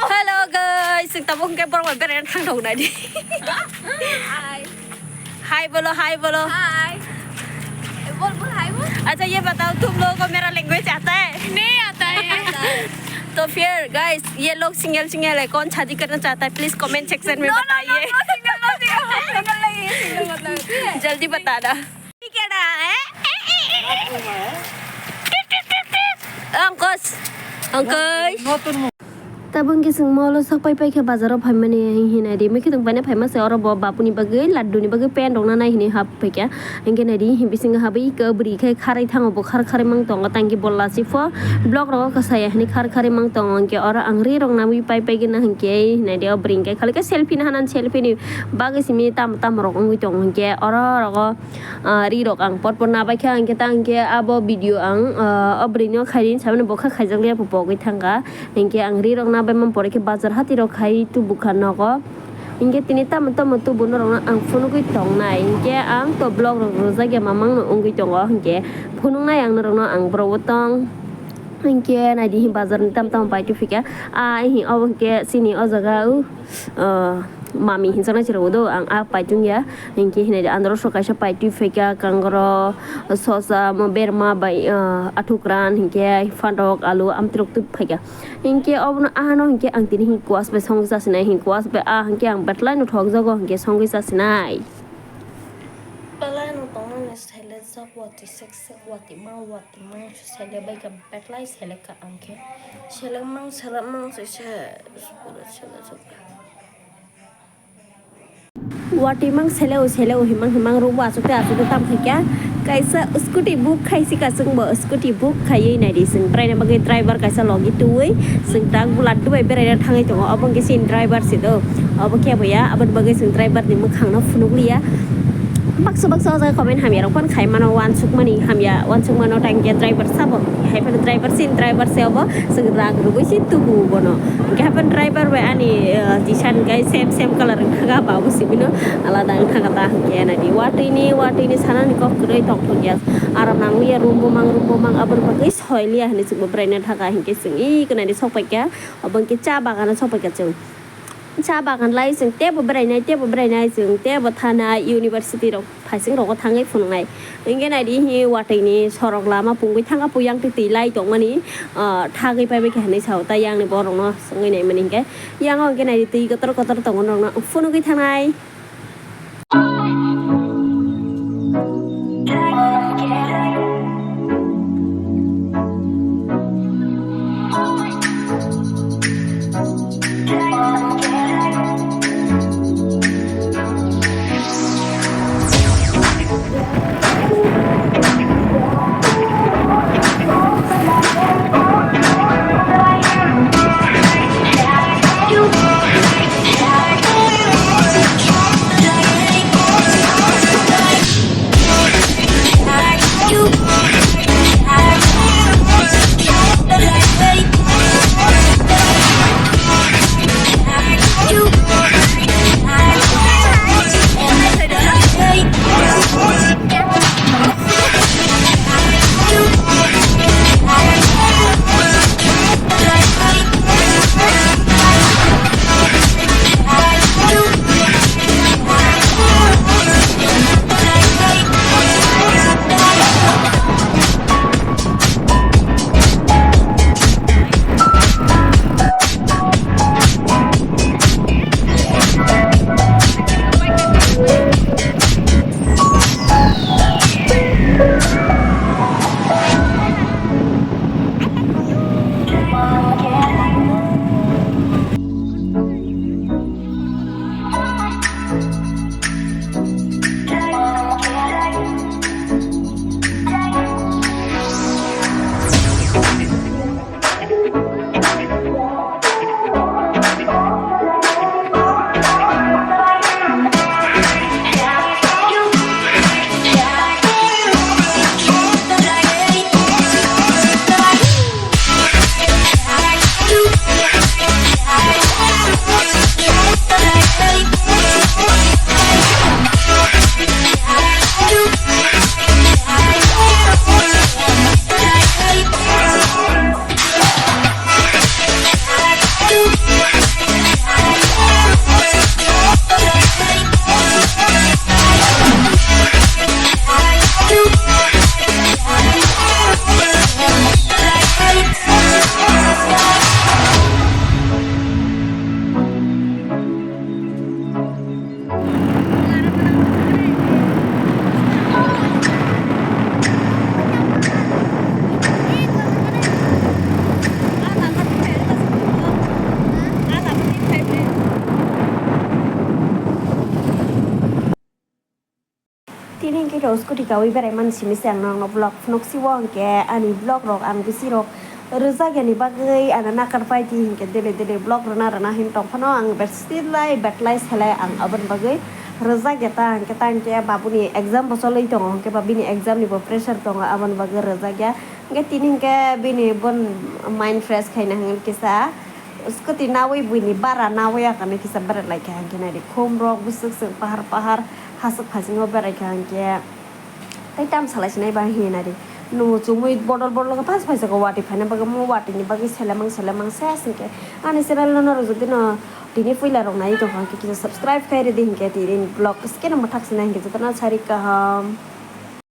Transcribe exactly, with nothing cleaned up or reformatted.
Hello guys, sing tabuk hingke borok bai beraina thang thok nai di. Hi. Hi bolo, hi bolo. Hi. Bol, bol, hi bol. Acha, ye batao, tum logo mera language aata hai? Nahi aata hai. To phir guys, ye log single single hai, kaun shaadi karna chahta hai? Please comment section mein bataiye. No, no, no, single, no, single, single nahi hai, single matlab, thik hai? Jaldi batana. Keda, eh? Angkos. Angkos. Tabuk hingke chwng molo sak pai pai khe bazar o phaimani hinwi naidi. Mikhe tong paina phaima se oro bo bapuni bagwi laddu ni bagwi pen rok nanai hinwi hap paikha. Hingke naidi him bisingo habwi khe bwrwi khe kharwi thango bo khar kharwi mang tongo tangki bo lachipho block rogo kwsaya hinwi khar kharwi mang tongo. Hingke oro ang ri rok nangwi pai pai gana hingke naidi o bwrwi hingke khali khe selfie nahanan selfie ni bagwi simi tam tam rok wngwi tongo hingke oro rogo. Ah, ri rok ang por por nabaikha, hingke ta hingke abo video ang, ah, o bwrwino khaidi hinwi samani bo kha khaijakliya bo pogwi thangkha. Hingke ang ri rok nabaima pore khe bazar hati rok khai tubukha nogo. Hingke tini tamo tamo tubu norokno ang phunugwi tongnai. Hingke ang to vlog rok rwjakya mamangno wngwi tongo. Hingke phunuknai ang norokno ang borowo tong. Hingke naidi hi bazarni tamo tamo pai tubukha. Ah, hi obo hingke chini o jaga o. Ah, mami hinjaknai chwraio do ang ah paitung ya, hinkhe hinwi andro so kaisa paitwi phaikha kangro sosa mo berma bai, ah, athukran hinkhe phandok alu amtwrok twi phaikha, hinkhe obono ahano hinkhe ang tini hinkuas bai songwi chasinai, hinkuas bai ah hinkhe ang betlaino thokjago hinkhe songwi chasinai. Belai no tongnani selejak watwi sek sek watwi mang watwi mang se sele baikha betlai selekha ang khe selek mang selek mang se se pura selejak. Watwi mang seleo seleo himang himang rokbo achukte achukte tam khaikha kaisa scooty book khaisi ka chwngbo scooty book khaiwi naidi chwng traina bagwi driver kaisa logi twiwi. Chwng tak bulat dubai beraina thangwi tongo, obo hwnkhe chini driver se do, obo khe bo ya, aboni bagwi chwng driver ni mwkhang no phunuk liya. Baksa baksa o jaga comment hamya rok phano khai mano, uansuk mani hamya, uansuk mano, tang khe driver sabo, hai phano driver chini driver se obo, chwng rang rwgwi se tubu bono. Hwnkhe hai phano driver bai ani, eh, t-shirt hwnkhe same same colour wngkha, ba bo simi no alada wngkha ta hwnkhe nai di. Watwi ni, watwi ni sana ni kok kwrwi tong thok ya, aro nang liya room bo mang, room bo mang, aboni bagwi soi liya hinwi chwngbo beraina thaka hinkhe chwng eko nai di sok paikha. Obo hwnkhe cha bagan o sok paikha chwng. Cha bagan lai chwng teibo berainai, teibo berainai, chwng teibo thanai, university rok phaising rogo thangwi phunuknai. Hwnkhe naidi hi watwi ni sorok lama pungwi thangkha, pui yang twi twi lai tongmani, ah, thagwi paibai kha hinwi sao, tei yang ni borok no swngwi naimani hinkhe yang o hwnkhe naidi twi kotor kotor tongo, norok no phunugwi thangnai. Scooty kawi berai man simi se ang nokno vlog phunuk si o hwnkhe ani vlog rok ang bisi rok rwjak yani bagwi ano nakar pai di hwnkhe daily daily vlog rwna rwna hin tong phano ang bersitwlai betlai selai ang aboni bagwi rwjak ya ta hwnkhe ta hwnkhe babuni exam bo cholwi tongo hwnkhe ba bini exam ni bo pressure tongo aboni bagwi rwjak ya hwnkhe tini hwnkhe bini bon mind fresh khaina hwnkhe kisa Scooty nawi buini bara nawi akani kisa berai laikha hwnkhe naidi khum rok bwswk swk pahar pahar haswk phasingo berai kha hwnkhe tei tam salai sinai ba hinwi naidi nugo chumui bodol bodol khe phas phaisa khe wati phaina bagwi mo wati ni bagwi selemang selemang ses hwnkhe ani channel no norok jodi no tini puila rok nai tongkha hwnkhe kisa subscribe khai rwdi hwnkhe tini vlog skeno mwthak sinai hwnkhe jotono sari kaham.